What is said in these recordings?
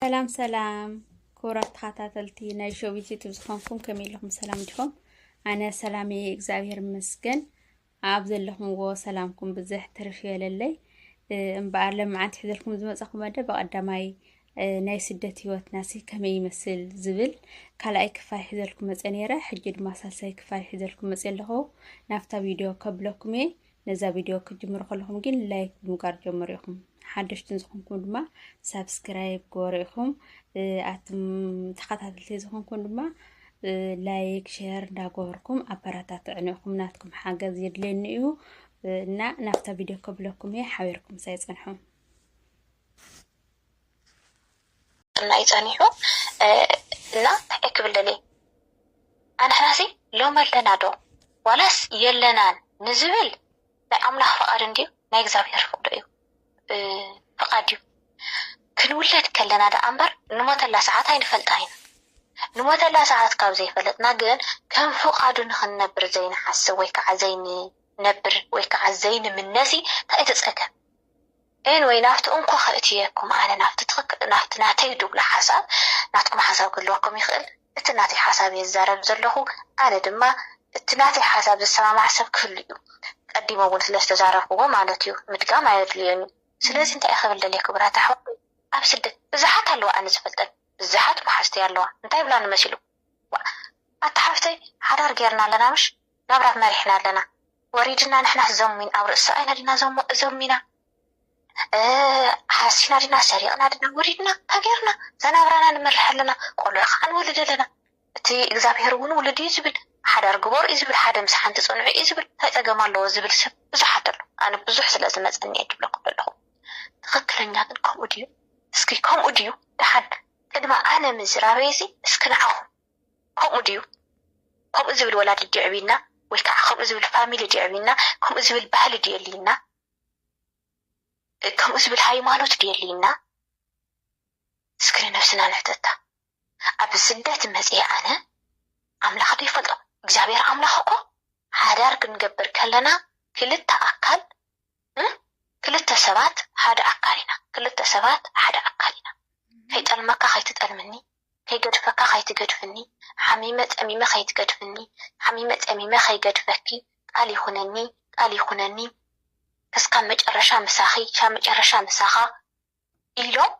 ሰላም ሰላም ክቡራት ተኸታተልቲ ናይ ሸዊት ዩቱብ ዝኾንኩም ከመይ ኣለኹም? ሰላም ዲኹም? ኣነ ሰላም እየ፣ እግዚኣብሔር ይመስገን። ኣብ ዘለኹምዎ ሰላምኩም ብዝሕ ትርፍ ይበለለይ። እ፣ እምበኣር ለመዓንቲ ሒዘልኩም ዝመጻኹ መደብ ብቐዳማይ፣ እ፣ ናይ ስደት ህይወትናሲ ከመይ ይመስል ዝብል ካልኣይ ክፋል ሒዘልኩም መጸ ነይረ። ሕጂ ድማ ሳልሳይ ክፋል ሒዘልኩም መጸ ኣለኹ። ናብታ ቪድዮ ከብለኩም እየ። ነዛ ቪድዮ ክትጅምሩ ከለኹም ግን ላይክ ብምግባር ጀምሩ ኢኹም። ሓደሽትን ዝኾንኩም ድማ ሳብስክራይብ ግበሩ ኢኹም። እ፣ ኣቱም ተኸታተልቲ ዝኾንኩም ድማ፣ እ፣ ላይክ፣ ሼር እንዳገበርኩም ኣበረታትዑኒ ኢኹም። ናትኩም ሓገዝ የድልየኒ እዩ። እ፣ እና ናብታ ቪድዮ ከብለኩም እየ፣ ሓቢርኩም ምሳይ ጽንሑ። እና እዩ ጸኒሑ። እ፣ እና እንታይ ክብል ደልየ? ኣንሕናሲ ሎሚ ኣለና ዶ ዋላስ የለናን ንዝብል ናይ ኣምላኽ ፍቓድ እንድዩ፣ ናይ እግዚኣብሔር ፍቕዶ እዩ፣ እ፣ ፍቓድ እዩ። ክንውለድ ከለና ደኣ እምበር ንሞተላ ሰዓት ኣይንፈልጣ ኢና። ንሞተላ ሰዓት ካብ ዘይፈለጥና ግን ከም ፍቓዱ ንኽንነብር ዘይንሓስብ ወይ ከዓ ዘይንነብር ወይ ከዓ ዘይንምነሲ እንታይ እቲ ጸገም? ኤንወይ ናብቲ እንኮ ከእትየኩም ኣነ ናብቲ ትኽክል ናብቲ ናተይ ድብሎ ሓሳብ ናትኩም ሓሳብ ክህልወኩም ይኽእል። እቲ ናተይ ሓሳብ እየ ዝዛረብ ዘለኹ። ኣነ ድማ እቲ ናተይ ሓሳብ ዝሰማማዕ ሰብ ክህሉ እዩ። ቀዲመ እውን ስለ ዝተዛረብኩዎ ማለት እዩ። ምድጋም ኣየድልዮን እዩ። ስለዚ እንታይ እየ ክብል ደልየ ክቡራት ኣሕዋት፣ ኣብ ስደት ብዙሓት ኣለዋ ኣነ ዝፈልጠን ብዙሓት መሓዝተይ ኣለዋ። እንታይ ይብላኒ መሲሉ? ዋእ ኣታ ሓፍተይ ሓዳር ጌርና ኣለና ምሽ ናብራ መሪሕና ኣለና ወሪድና ንሕናስ ዘሙ ኢና ኣብ ርእሲ ሰብኣይ ኢና ድና ዘሙ ዘሙ ኢና ሓሲና ድና ሰሪቕና ድና ወሪድና እንታይ ጌርና ዘናብራና ንመርሕ ኣለና ቆልዑ ከዓ ንወልድ ኣለና እቲ እግዚኣብሔር እውን ውልድ እዩ ዝብል ሓዳር ግበሩ እዩ ዝብል ሓደ ምስ ሓንቲ ፅንዑ እዩ ዝብል እንታይ ፀገም ኣለዎ ዝብል ሰብ ብዙሓት ኣሎ ኣነ ብዙሕ ስለ ዝመፀኒ እየ ድብለኩም ዘለኹ ትኽክለኛ ግን ከምኡ ድዩ እስኪ ከምኡ ድዩ ደሓን ቅድሚ ኣነ ምዝራበይ እዚ እስኪ ንዓኹም ከምኡ ድዩ ከምኡ ዝብል ወላዲ ድዩ ዕብይና ወይ ከዓ ከምኡ ዝብል ፋሚሊ ድዩ ዕብይና ከምኡ ዝብል ባህሊ ድዩ የልይና ከምኡ ዝብል ሃይማኖት ድዩ የልይና እስኪ ንነብስና ንሕተታ ኣብ ስደት መፅየ ኣነ ኣምላኽ ዶ ይፈልጦ እግዚኣብሔር ኣምላኽ እኮ ሓዳር ክንገብር ከለና ክልተ ኣካል ክልተ ሰባት ሓደ ኣካል ኢና ክልተ ሰባት ሓደ ኣካል ኢና ከይጠልመካ ከይትጠልምኒ ከይገድፈካ ከይትገድፍኒ ሓሚመ ጠሚመ ከይትገድፍኒ ሓሚመ ጠሚመ ከይገድፈኪ ቃል ይኹነኒ ቃል ይኹነኒ ክስካብ መጨረሻ ምሳኺ ክሳብ መጨረሻ ምሳኻ ኢሎም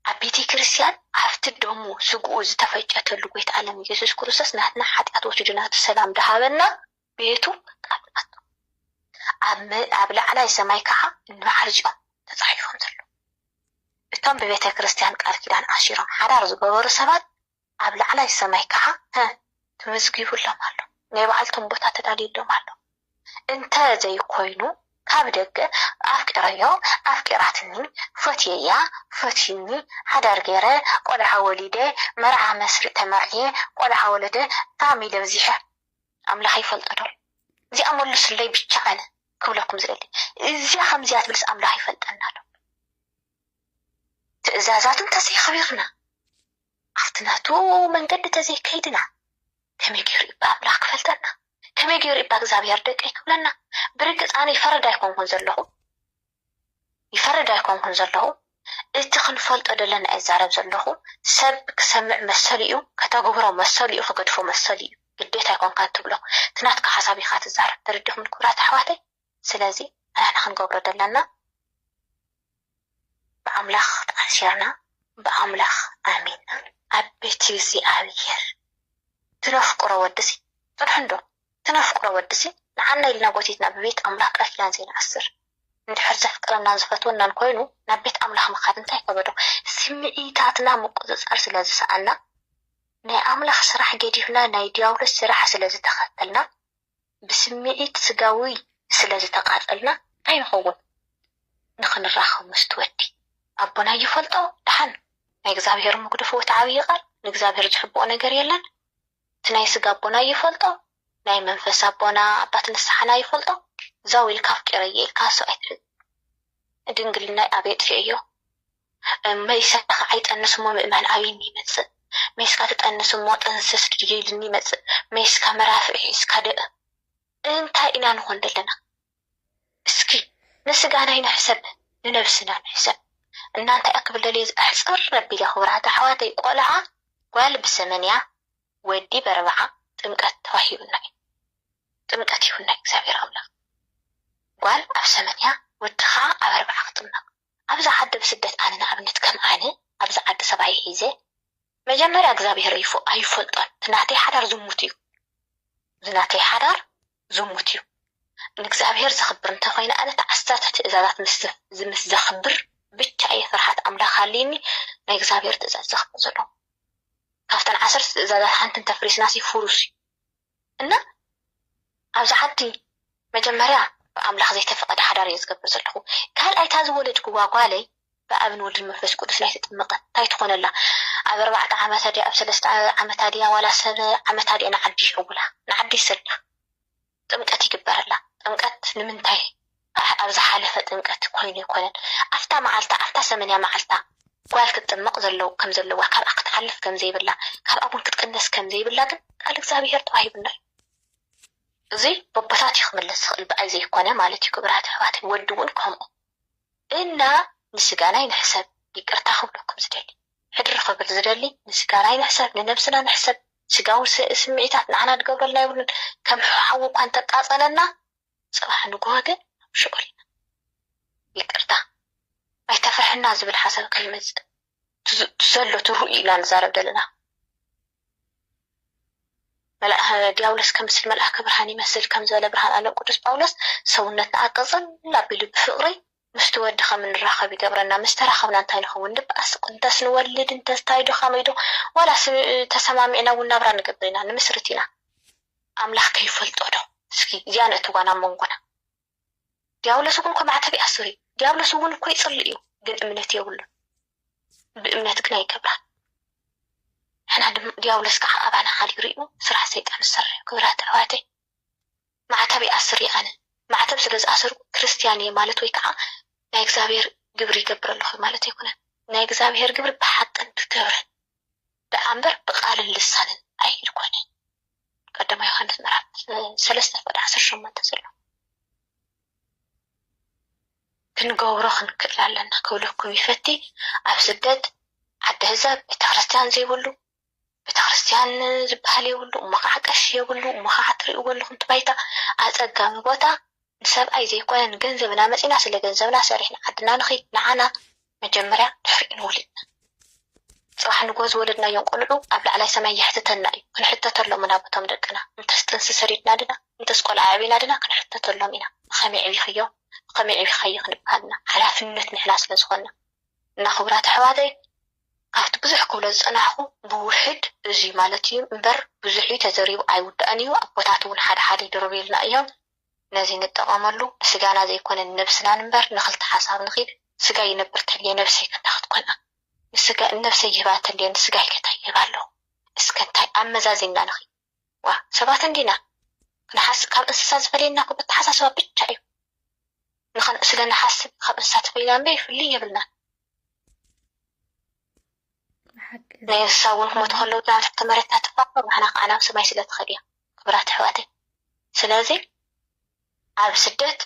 ኣብ ቤተ ክርስቲያን ኣብቲ ደሙ ስግኡ ዝተፈጨተሉ ጎይታ ዓለም ኢየሱስ ክርስቶስ ናትና ሓጢኣት ወሲዱ ናቱ ሰላም ድሃበና ቤቱ ቃል ኣቶ ኣብ ላዕላይ ሰማይ ከዓ እንበዓል እዚኦም ተፃሒፎም ዘለዉ እቶም ብቤተ ክርስቲያን ቃል ኪዳን ኣሲሮም ሓዳር ዝገበሩ ሰባት ኣብ ላዕላይ ሰማይ ከዓ ተመዝጊቡሎም ኣሎ ናይ በዓልቶም ቦታ ተዳልዩሎም ኣሎ እንተ ዘይኮይኑ ካብ ደገ ኣፍቂረዮ ኣፍቂራትኒ ፈትየያ ፈትዩኒ ሓዳር ገይረ ቆልዓ ወሊደ መርዓ መስርዕ ተመርዕየ ቆልዓ ወለደ ፋሚሊ ኣብዚሐ ኣምላኽ ይፈልጦ ዶ እዚኣ መልሱለይ ብቻ ኣነ ክብለኩም ዝደሊ እዚኣ ከምዚኣ ትብልስ ኣምላኽ ይፈልጠና ዶ ትእዛዛቱ እንተዘይኸቢርና ኣብቲ ናቱ መንገዲ እንተዘይከይድና ከመይ ገይሩ እባ ኣምላኽ ክፈልጠና ከመይ ገይሩ እባ እግዚኣብሔር ደቀይ ክብለና ብርግፅ ኣነ ይፈርድ ኣይኮንኩን ዘለኹ ይፈርድ ኣይኮንኩን ዘለኹ እቲ ክንፈልጦ ዘለና እዛረብ ዘለኹ ሰብ ክሰምዕ መሰሉ እዩ ከተግብሮ መሰሉ እዩ ክገድፎ መሰሉ እዩ ግዴታ ኣይኮንካ ትብሎ እቲ ናትካ ሓሳብ ኢኻ ትዛረብ ተረዲኹም ክብራት ኣሕዋተይ ስለዚ ኣሕና ክንገብሮ ዘለና ብኣምላኽ ተኣሲርና ብኣምላኽ ኣሚንና ኣብ ቤት እግዚኣብሔር ትነፍቅሮ ወድሲ ጽንሑ እንዶ ትነፍቅሮ ወድሲ ንዓና ኢልና ጎቲትና ብቤት ኣምላኽ ቃል ኪዳን ዘይንኣስር እንድሕር ዘፍቅረናን ዝፈትወናን ኮይኑ ናብ ቤት ኣምላኽ ምኻድ እንታይ ከበዶ ስምዒታትና ምቁፅፃር ስለ ዝሰኣና ናይ ኣምላኽ ስራሕ ገዲፍና ናይ ዲያብሎስ ስራሕ ስለ ዝተኸተልና ብስምዒት ስጋዊ ስለ ዝተቓጸልና እንታይ ንኸውን? ንኽንራኸብ ምስቲ ወዲ ኣቦና ይፈልጦ ደሓን ናይ እግዚኣብሔር ምግድፎ እቲ ዓብዪ ቃል ንእግዚኣብሔር ዝሕብኦ ነገር የለን እቲ ናይ ስጋ ኣቦና ይፈልጦ ናይ መንፈስ ኣቦና ኣባት ንስሓና ይፈልጦ ዛው ኢልካ ኣፍቂረየ ኢልካ እሱ ኣይትሕዝ ድንግልናይ ኣብ የጥፍኤዮ መይሳ ከዓ ይጠንስ እሞ ምእመን ኣብይኒ ይመፅእ መይስካ ትጠንስ እሞ ጥንስስ ድይልኒ ይመፅእ መይስካ መራፍዕ ሒዝካ ደእ እንታይ ኢና ንኾን ዘለና እስኪ ንስጋና ይንሕሰብ ንነብስና ንሕሰብ እና እንታይ ክብል ደልየ፣ ኣሕፅር ኣቢለ ክብራት ኣሕዋተይ፣ ቆልዓ ጓል ብሰመንያ ወዲ በርብዓ ጥምቀት ተዋሂቡና እዩ። ጥምቀት ይሁና እግዚኣብሔር ኣምላኽ። ጓል ኣብ ሰመንያ ወዲ ከዓ ኣብ ኣርብዓ ክጥመቕ። ኣብዛ ዓዲ ብስደት ኣነ ንኣብነት ከም ኣነ ኣብዛ ዓዲ ሰብኣይ ሒዘ መጀመርያ እግዚኣብሔር ኣይፎ- ኣይፈልጦን። እቲ ናተይ ሓዳር ዝሙት እዩ። እዚ ናተይ ሓዳር ዝሙት እዩ። ንእግዚኣብሔር ዘኽብር እንተኾይነ ኣነ እቲ ዓሰርተ ትእዛዛት ምስ ምስ ዘኽብር ብቻ እየ ፍርሃት ኣምላኽ ሃልይኒ ናይ እግዚኣብሔር ትእዛዝ ዘኽብር ዘለኹ። ካብተን ዓሰርተ ትእዛዛት ሓንቲ እንተፍሪስናሲ ፍሩስ እዩ። እና ኣብዚ ዓዲ መጀመርያ ብኣምላኽ ዘይተፈቐደ ሓዳር እየ ዝገብር ዘለኹ። ካልኣይ እታ ዝወለድክዋ ጓለይ ብኣብን ወልድን መንፈስ ቅዱስ ናይ ተጠመቐት እንታይ ትኾነላ? ኣብ ኣርባዕተ ዓመታ ድያ ኣብ ሰለስተ ዓመታ ድያ ዋላ ሰበ ዓመታ ድያ ንዓዲ ይሕውላ ንዓዲ ይሰዳ ጥምቀት ይግበረላ። ጥምቀት ንምንታይ ኣብ ዝሓለፈ ጥምቀት ኮይኑ ኣይኮነን። ኣብታ መዓልታ ኣብታ ሰመንያ መዓልታ ጓል ክትጥመቕ ዘለዉ ከም ዘለዋ ካብኣ ክትሓልፍ ከም ዘይብላ ካብኣ እውን ክትቅነስ ከም ዘይብላ ግን ቃል እግዚኣብሔር ተዋሂቡና እዩ። እዚ በቦታት እዩ ክምለስ ዝኽእል ብኣይ ዘይኮነ ማለት እዩ። ክብራት ኣሕዋት ወዲ እውን ከምኡ እና ንስጋና ይንሕሰብ ይቅርታ ክብለኩም ዝደሊ ሕድሪ ክብል ዝደሊ ንስጋና ይንሕሰብ ንነብስና ንሕሰብ። ስጋዊ ስምዒታት ንዓና ዝገብረልና የብሉን። ከም ሓዊ እኳ እንተቃጸለና ጽባሕ ንግሆ ግን ሽቁል ኢና። ይቅርታ ኣይተፍርሕና ዝብል ሓሳብ ከይመጽእ ዘሎ ትርኡ ኢና ንዛረብ ዘለና። ዲያብሎስ ከምስል መልኣከ ብርሃን ይመስል ከም ዝበለ ብርሃን ኣለም ቅዱስ ጳውሎስ ሰውነትና ኣቀጽል ኣቢሉ ብፍቅሪ ምስቲ ወዲ ከም ንራኸብ ይገብረና። ምስ ተራኸብና እንታይ ንኸውን? ንበኣስ እንተስ ንወልድ እንተስ ታይ ዶ ካመይ ዶ ዋላ ተሰማሚዕና እውን ናብራ ንገብር ኢና ንምስርት ኢና። ኣምላኽ ከይፈልጦ ዶ እስኪ እዚኣ ንእትዋ ናብ መንጎና። ዲያብሎስ እውን እኮ ማዕተብ ይኣስር እዩ። ዲያብሎስ እውን እኮ ይጽሊ እዩ፣ ግን እምነት የብሉን። ብእምነት ግን ኣይገብራን። ሕና ድማ ዲያብሎስ ከዓ ኣባና ሓሊሩ እዩ ስራሕ ሰይጣን ዝሰርሕ። ክብራት ኣሕዋተይ ማዕተብ ይኣስር እዩ። ኣነ ማዕተብ ስለ ዝኣሰርኩ ክርስትያን እየ ማለት ወይ ከዓ ናይ እግዚኣብሔር ግብሪ ይገብር ኣለኹ ማለት ኣይኮነን። ናይ እግዚኣብሔር ግብሪ ብሓቅን ብክብርን ደኣ እምበር ብቃልን ልሳንን ኣይኮነን። ቀዳማይ ዮሃንስ ምዕራፍ ሰለስተ ፍቅዲ ዓሰርተ ሸሞንተ ዘሎ ክንገብሮ ክንክእል ኣለና ክብለኩም ይፈቲ። ኣብ ስደት ዓዲ ህዛብ ቤተክርስትያን ዘይብሉ ቤተክርስትያን ዝበሃል የብሉ እሞ ከዓ ቀሺ የብሉ እሞ ከዓ ትሪእዎ ኣለኹም ትባይታ ኣፀጋሚ ቦታ ንሰብኣይ ዘይኮነ ንገንዘብና መፂና ስለ ገንዘብና ሰሪሕና ዓድና ንኺድ ንዓና መጀመርያ ድሕሪኡ ንውልድና። ፅባሕ ንጎ ዝወለድናዮም ቆልዑ ኣብ ላዕላይ ሰማይ የሕትተና እዩ። ክንሕተተሎም ኢና ቦቶም ደቅና እንተስ ጥንሲ ሰዲድና ድና እንተስ ቆልዓ ኣዕቢና ድና ክንሕተተሎም ኢና። ብኸመይ ዕቢኽዮ ብኸመይ ዕቢኻዮ ክንበሃል ኢና ሓላፍነት ንሕና ስለ ዝኾንና። እና ክቡራት ኣሕዋተይ ካብቲ ብዙሕ ክብሎ ዝፀናሕኹ ብውሕድ እዙይ ማለት እዩ እምበር ብዙሕ እዩ ተዘሪቡ ኣይውዳእን እዩ። ኣቦታት እውን ሓደ ሓደ ይድርብልና እዮም። ነዚ ንጠቐመሉ ንስጋና ዘይኮነ ንነብስና ንንበር ንክልተ ሓሳብ ንኺድ። ስጋ ይነብር ተልየ ነብሰይ ከታ ክትኮና ንስጋ ነብሰይ ይህባ ተልየ ንስጋ ይከታ ይህባ ኣለኹ። እስከ እንታይ ኣመዛዚና ንኺድ? ዋ ሰባት እንዲና ክንሓስ ካብ እንስሳ ዝፈልየና እኮ በተሓሳስባ ብቻ እዩ። ንኸን ስለ ንሓስብ ካብ እንስሳ ተፈሊና እምበር ይፍልይ የብልና። ናይ እንስሳ እውን ክሞቱ ከለዉ ናብ ትሕቲ መሬት ናተፋፈሩ ንሕና ከዓ ናብ ሰማይ ስለ ትኸድ እያ። ክብራት ኣሕዋተይ ስለዚ ኣብ ስደት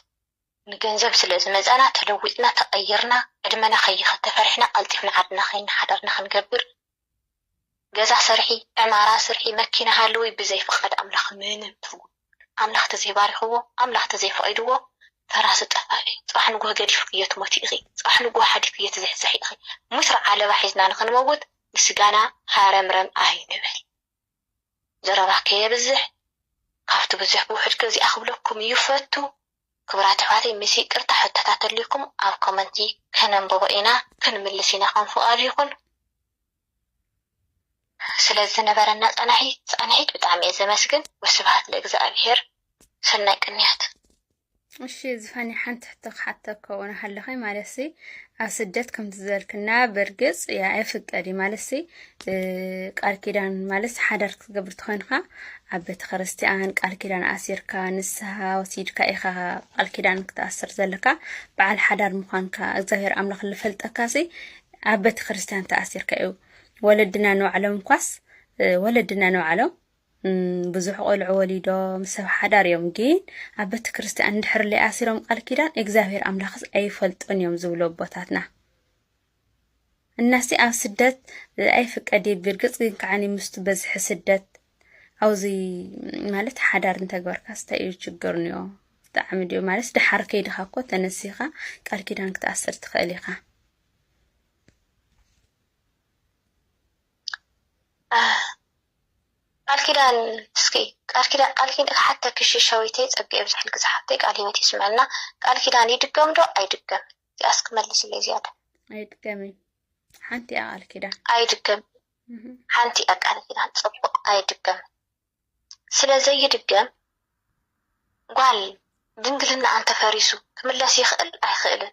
ንገንዘብ ስለ ዝመፀና ተለዊጥና ተቐይርና ዕድመና ከይኸድ ተፈሪሕና ቀልጢፍና ዓድና ከይና ሓዳርና ክንገብር ገዛ ስርሒ ዕማራ ስርሒ መኪና ሃለዊ ብዘይ ፍቓድ ኣምላኽ ምንም ትርጉም ኣምላኽ ተዘይባሪኽዎ ኣምላኽ ተዘይፈቒድዎ ፈራሲ ጠፋኢ እዩ። ፅባሕ ንጉህ ገዲፍክዮ ትሞቲ ኢኺ። ፅባሕ ንጉህ ሓዲግክዮ ትዝሕዝሒ ኢኺ። ሙስራ ዓለባ ሒዝና ንኽንመውት ንስጋና ሃረምረም ኣይንበል። ዘረባ ከየብዝሕ ካብቲ ብዙሕ ብውሕድ ገዚኣ ክብለኩም እዩ ፈቱ። ክብራት ኣሕዋተይ ምስ ይቅርታ ሕቶታት ተልይኩም ኣብ ኮመንቲ ከነንብቦ ኢና ክንምልስ ኢና ከም ፍቓዱ ይኹን። ስለ ዝነበረና ፃናሒት ፃንሒት ብጣዕሚ እየ ዘመስግን። ወስብሃት ለእግዚኣብሔር። ሰናይ ቅንያት። እሺ ዝፋኒ ሓንቲ ሕቶ ክሓተካ እውን ሃለኸ ማለት ሲ ኣብ ስደት ከምቲ ዝበልክና በርግፅ ያ ኣይፍቀድ እዩ ማለት ሲ ቃል ኪዳን ማለት ሓዳር ክትገብር ተኾይንካ ኣብ ቤተ ክርስቲያን ቃል ኪዳን ኣሲርካ ንስሃ ወሲድካ ኢኻ ቃል ኪዳን ክትኣስር ዘለካ በዓል ሓዳር ምዃንካ እግዚኣብሔር ኣምላኽ ዝፈልጠካ ሲ ኣብ ቤተ ክርስቲያን ተኣሲርካ እዩ ወለድና ንባዕሎም እንኳስ ወለድና ንባዕሎም ብዙሕ ቆልዑ ወሊዶም ሰብ ሓዳር እዮም ግን ኣብ ቤተ ክርስቲያን እንድሕር ለይኣሲሮም ቃል ኪዳን እግዚኣብሔር ኣምላኽስ ኣይፈልጡን እዮም ዝብሉ ኣቦታትና። እናሲ ኣብ ስደት ኣይፍቀድ እዩ። ብርግጽ ግን ከዓኒ ምስቱ በዝሒ ስደት ኣብዚ ማለት ሓዳር እንተግበርካስ እንታይ እዩ ችግር ንዮ? ብጣዕሚ ድዩ ማለት ደሓር ከይድኻ እኮ ተነሲኻ ቃል ኪዳን ክትኣስር ትኽእል ኢኻ። ቃል ኪዳን እስኪ ቃል ኪዳን ቃል ኪዳን ሓተኪ ሽሻዊተይ ጸጊ የብዝሕልኪ ዝሓፍተይ ቃል ህይወት ይስመዐልና። ቃል ኪዳን ይድገም ዶ ኣይድገም? እዚኣስ ክመልስለይ ዝያዳ። ኣይድገምን። ሓንቲ እያ ቃል ኪዳን። ኣይድገም። ሓንቲ እያ ቃል ኪዳን ጽቡቕ ኣይድገም። ስለ ዘይድገም ጓል ድንግልና እንተፈሪሱ ክምለስ ይኽእል ኣይኽእልን